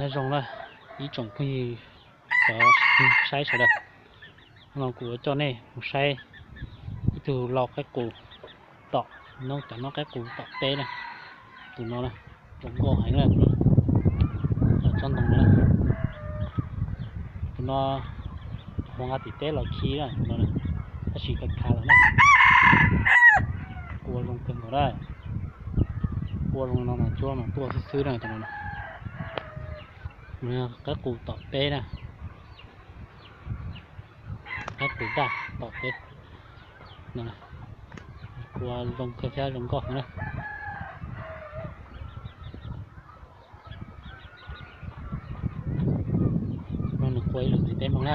Nyob zoo na ib tsoom phooj ywg cov saib sawv daws, hnub no kuv yuav coj nej mus saib ib tug lau qaib qus tom, noob cov noob qaib qus tom teb na. Tus no zoo nkauj heev na, tsob ntoo no. Tus no hauv nqa tim teb los khi na, tus no tab sis khav khav lawm na. Qua zoo kawg nkaus na. Qua zoo no mas cuab mas tuaj xwb xwb na tus no. Qaib qus tom teb na. Qaib qus daj tom teb. Qua zoo kawg thiab zoo nkauj heev na. No nws qua ib lwm ntxiv teb mloog na.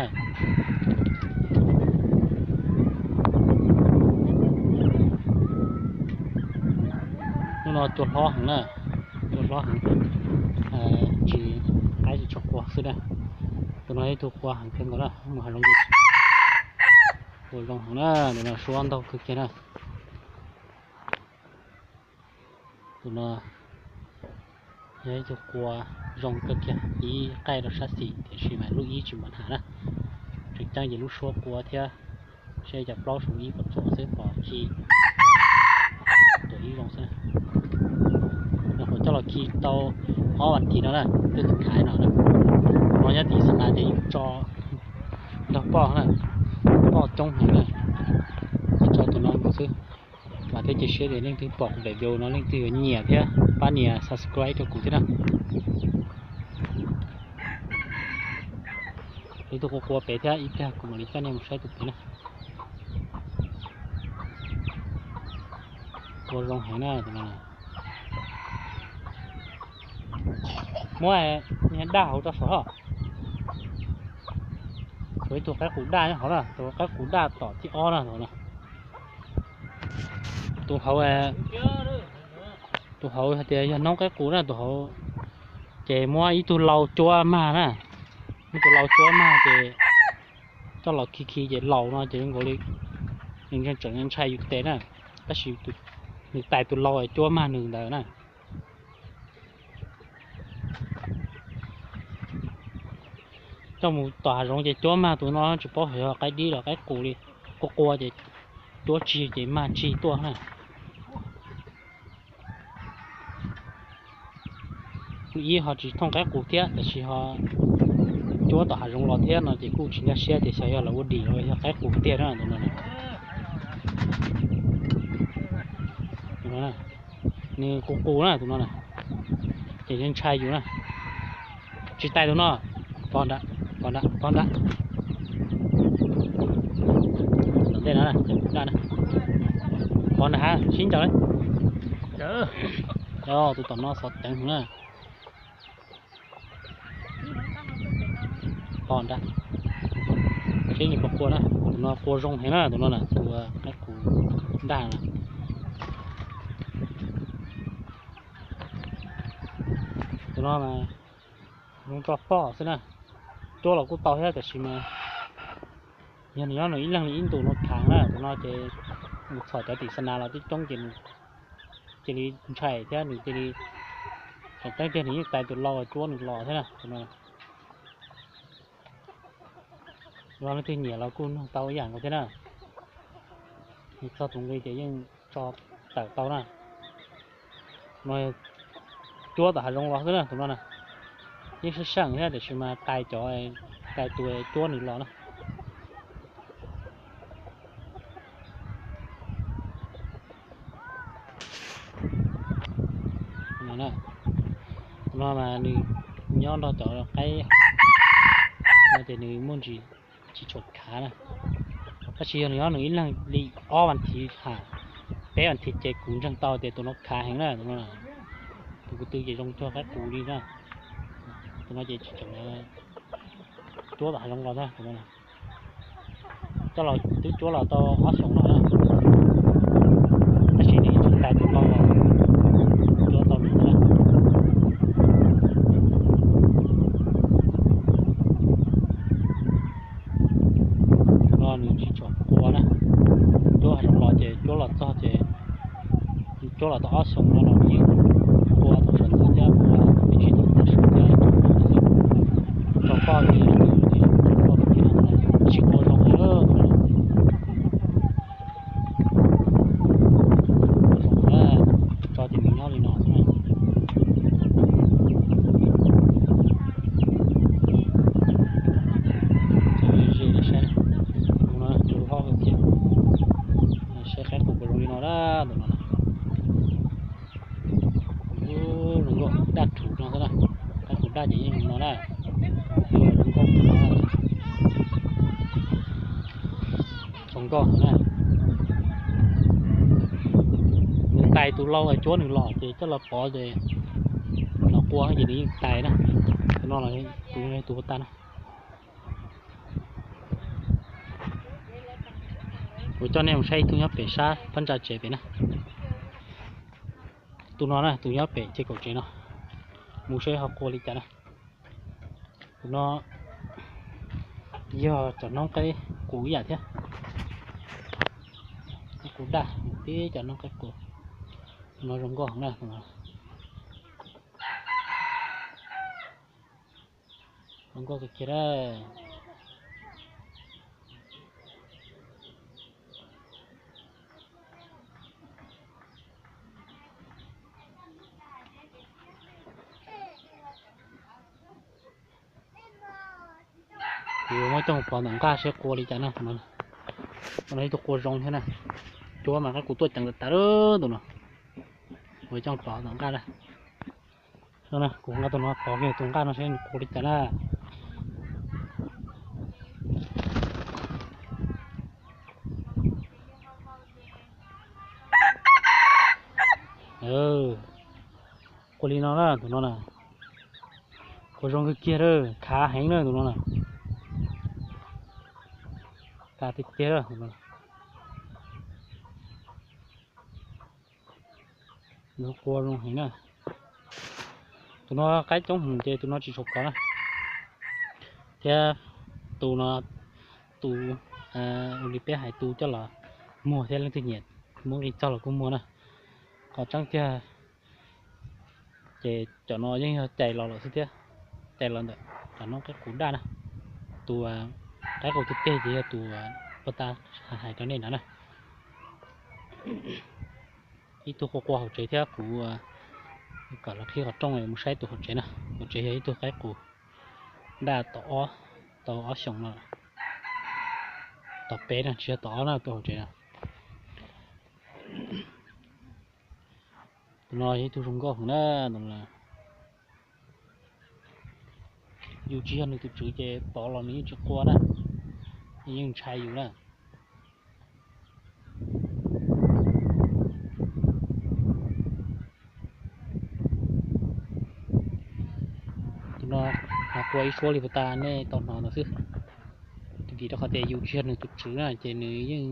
Hnub no cua hlob heev na, cua hlob heev, tsis, qaib tsis tshua qua xwb na. Tus no ib tug qua heev kawg nkaus na, mus hav zoov ces qua zoo heev na, tus no suab ntau kawg kiag na. Tus no yog ib tug qua zoo kawg kiag, ib qaij rau sab xis tiam sis mas lub ib tsis mam hav na. Tseem ceeb ces lub suab qua thiab, seb cov plaub zoo ib puas txuam xwb pom khi, tuam ib zoo xwb. Nws kuj coj los khi tau ob vas thiv no na, twb tsis khav no na. No nyob tim Xas Nas ces yeej tso nrog poj na, poj coob heev na, tso tus no nkaus xwb. Vam thiab cia siab tias leej twg pom kuv daim video no leej twg yuav nyiam thiab pab nias subscribe rau kuv thiab na. Ib tug qua qua pem thiab ib pliag kuv mam li coj nej mus saib tus pem na. Qua zoo heev na tus no. Muab daj hauv rau saum hov. Tshuav ib tug qaib qus daj nyob hauv na, tus qaib qus daj tom thib ob na. Tus hauv, tus hauv hais tias yog noob qaib qus na tus hauv, ces muab ib tug lau cuab mag na, muab tus lau cuab mag ces coj los khi khi ces laus no ces zoo nkaus li nws tseem ntshai yus tes na, tab sis nws tais tus lau cuab mag nws ntawd na. Coj mus tom hav zoov ces cuab mag tus no tsis paub yog qaib dib los qaib qus li, qua qua ces cuab tsig ces mag tsig tuaj na. Ib ho tsis thooj qaib qus thiab tab sis ho cuab tom hav zoov los thiab no ces kuj tsis nkag siab tias xyov yog lawv ua dim los yog qaib qus tiag na tus no. Nws qus qus na tus no na, ces ntshai yus na. Tsis tais tus no, pog nrad, pog nrad, pog nrad. Tom ntej no, pog nrad, sib ncaws. Tus tom no xov ceev heev na. Pog nrad, seb nws puas qua na, tus no qua zoo heev na tus no na, tus qaib qus daj na. Tus no mas zoo tso poj xwb na, cuab los kuj tau thiab tab sis mas yog nws nyob nws ib leeg li ib ntus no khav na tus no ces mus txhom cov tim Xas Nas los twb coob ces nws cia li ntshai thiab nws cia li, tseem ceeb tiag nws yeej tais tus lau cuab nws los thiab na tus no. Los leej twg nyiam los kuj nug tau ib yam nkaus thiab na. Nws txog tus nqi ces yeej tso tawm tau na. No cuab tom hav zoov los xwb na tus no na. Yeej sib seem thiab tiam sis mas tais cov, tais tus cuab nws los na. Tus no mas nws nyob nrog cov qaib no ces nws muaj ntsis tsis tshua khav na. Tab sis yog nws nyob nws ib leeg li ob vas thiv ha, peb vas thiv ces kuv ntseeg tau tias tus no khav heev na tus no. Tus ko tw ces zoo cuag qaib qus li na. Tus no ces tsis tseem cuab tom hav zoov los na tus no. Coj los twb cuab los tau ob xyoos no na, tab sis nws tseem tais tus no los cuab tau nws na. No nws tsis tshua qua na, cuab hav zoov los ces cuab los txog ces cuab los tau ob xyoos no los yeej qua tau sawv ntxov thiab, qua tsis tau tag sawv thiab. daj rhuv no xwb na. Qaib qus daj ces yeej no na. Zoo nkauj no, zoo nkauj na. Nws tais tus lau cuab nws los ces coj los pov ces los qua ces nws yeej tais na. Tus no los tus, tus puas tag na. Kuv coj nej mus saib ib tug nyob pem sab phab ntsa tsev pem na. Tus no na, tus nyob pem ces kaum tsev no, mus saib ho qua li cas na. Tus no yog cov noob qaib qus ib yam thiab. Qaib qus daj tib cov noob qaib qus. Tus no zoo nkauj heev na, tus no zoo nkauj kawg kiag a. Kuv muab coj pov tom nqaj seb qua li cas na. Tus no ib tug qua zoo thiab na. Cuab mas qaib qus tuaj ceev tas tas tus no. Kuv coj pov tom nqaj na. Kuv nqa tus no pov kiag tus nqaj no seb nws qua li cas na. Qua li no na, tus no na. Qua zoo kawg kiag a, khav heev na tus no na. Khav tiag tiag. Nws qua zoo heev na. Tus no qaib coob heev ces tus no tsis tshua kov na. Thiab tus no, tus, ua li peb hais tus coj los muag thiab leej twg nyiam muab nqi txog los kuj muag na. Qhov tseeb tiag ces cov no yeej yog cais los lawm xwb thiab. Cais los ntawm cov noob qaib qus daj na. Tus qaib qus tiag tiag ces yog tus puas tag hais rau nej no na. Ib tug qua qua hauv tsev thiab kuv kom lawv qhib qhov rooj mus saib tus hauv tsev na. Hauv tsev yog ib tug qaib qus daj tau ob, tau ob xyoos no, tau peb na, tsis yog tau ob na, tus hauv tsev no. Tus no yog ib tug zoo nkauj heev na, tus no. Yus tsis yog nws tus tswv ces pov los nws yeej tsis qua na, yeej ntshai yus na. Tus no, no qua ib suab li puas tas nej tau hnov no xwb. Vim rau qhov tias yus tsis yog nws tus tswv na ces nws yeej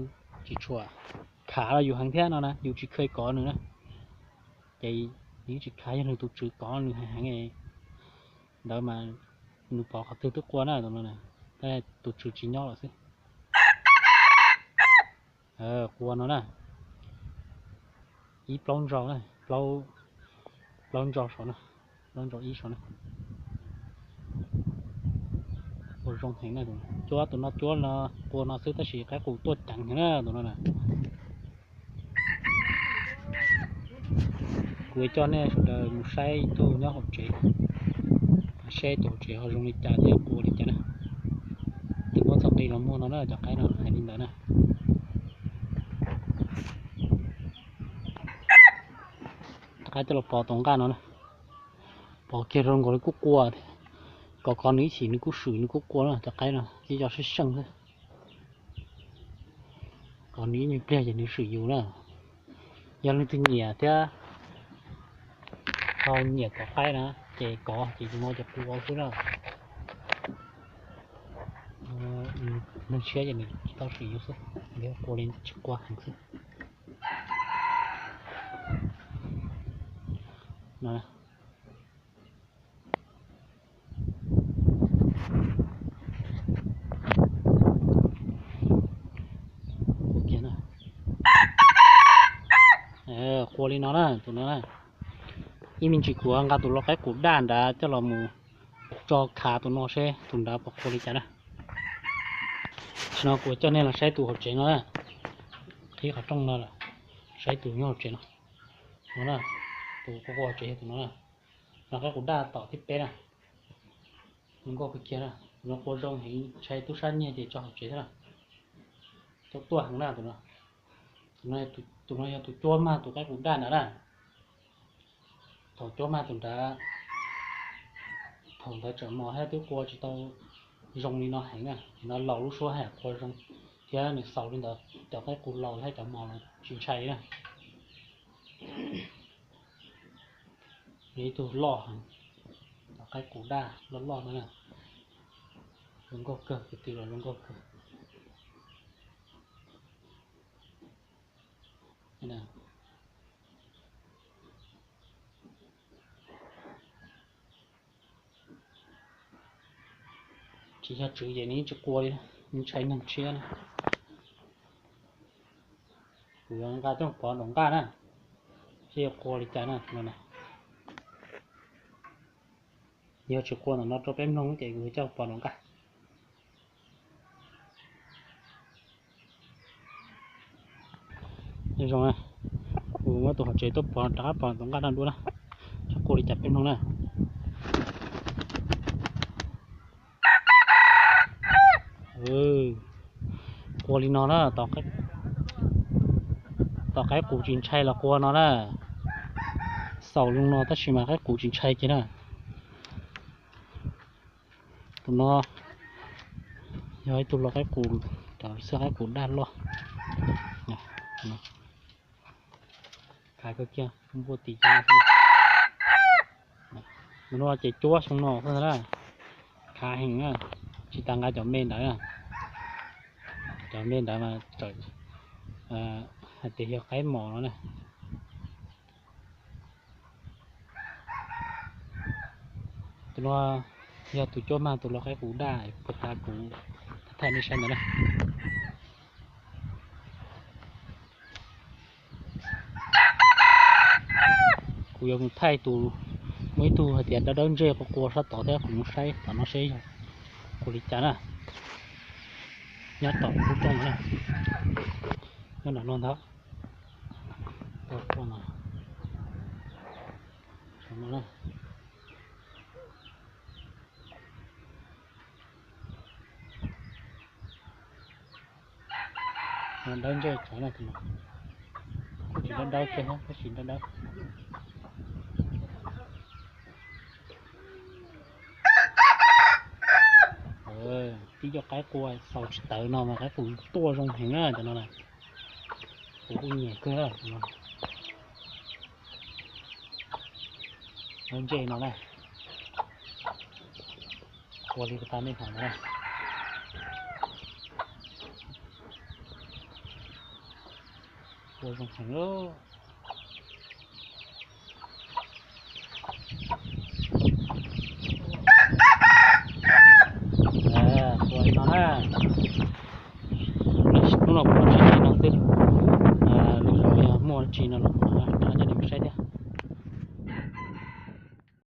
tsis tshua khav los yus heev thiab no na, yus tsis kheev kov nws na. Ces nws yeej tsis khav, yog nws tus tswv kov nws heev heev ntawd mas nws pov qhov twg twb qua na tus no, tus tswv tsis nyob lawm xwb. Qua no na, ib plaub ntso na, plaub ntso saud na, plaub ntso ib saud na. Qua zoo heev na, cuab tus no cuab no, qua no xwb tab sis qaib qus tuaj ceev heev na tus no na. Kuv coj nej sawv daws mus saib ib tug nyob hauv tsev, saib tus hauv tsev ho zoo li cas thiab qua li cas na. Twb muab txoj nqi los muag no na, cov qaib no hais li ntawd na. Cov qaib coj los pov tom nqaj no na, pov kiag zoo nkaus li kuj qua thiab. Kov kov nws ib chim nws kuj swm nws kuj qua na, cov qaib no ib co seej seej xwb. Kov nws ib nyuag pliag ces nws swm yus na. Yog leej twg nyiam thiab ho nyiam kov qaib na ces kov ces tus no ces qua xwb na. Neeg tshiab ces nws tsis tau swm yus xwb, qua li tsis qua heev xwb. Qua li no na tus no na. Ib me ntsis kuv nqa tus lau qaib qus daj nrad coj los mus tso khav tus no seb tus nrad puas qua li cas na. Tam sim no kuv coj nej los saib tus hauv tsev no na. Qhib qhov rooj no lawm, saib tus nyob hauv tsev no. No na, tus qua qua hauv tsev yog tus no na. No qaib qus daj tom thib peb na. Zoo nkauj kawg kiag na, tus no qua zoo heev, ntshai tub sab nyiag ces tso hauv tsev thiab na. Coob tuaj heev na tus no. Tus no yog tus cuab mag tus qaib qus daj nrad na. Thaum cuab mag tus nrad Thaum ntawd tsam mos thiab twb qua tsis tau zoo li no heev na, nim no laus lub suab haj yam qua zoo thiab nws xaus li ntawd cov qaib qus laus thiab cov mos los tsis ntshai na. Nws ib tug loj heev, cov qaib qus daj loj loj na. Zoo nkauj kawg, kwv tij los zoo nkauj kawg. Tsis yog tswv yim nws tsis qua li, nws ntshai neeg tshiab na. Kuv yuav nqa coj pov nraum nqaj na, seb yuav qua li cas na no. Yog tsis qua ntawm no rau peb mloog ces kuv yuav coj pov nraum nqaj. Zoo, kuv muab tus hauv tsev tuaj pov rov qab pov nraum nqaj no dua na, seb qua li cas peb mloog na. Qua li no na, tom qaib qus tsis ntshai los qua no na. Xaus zoo no tab sis mas qaib qus tsis ntshai kiag na. Tus no yog ib tug lau qaib qus, cov xwb qaib qus daj loj. Khav kawg kiag, npuaj tim. Tus no ces cuab xyoo no xwb na, khav heev na, tsis tas nqa cov me ntawd na. Cov me ntawd mas txawm hais tias yog qaib mos no na. Tus no yog tus cuab mag tus lau qaib qus daj puag ta kuv thaij nej saib ntawd na. Kuv yuav mus thaij tus, muaj ib tug hais tias dawb dawb ntsej qua qua sab tod thiab, kuv mus saib tom no seb yog qua li cas na. Nyob tom lub rooj no na, nyob nram no ntag. Dawb ntsej tsawv na, kuj tsis dawb dawb kiag, tab sis dawb dawb. Tib co qaib qua xaus tsis tawv no mas qaib qus tuaj zoo heev na cov no na. Kuv kuj nyiam kawg no. Dawb ntsej no na. Qua li puag ta nej pom ntawd na. Qua zoo heev lawm.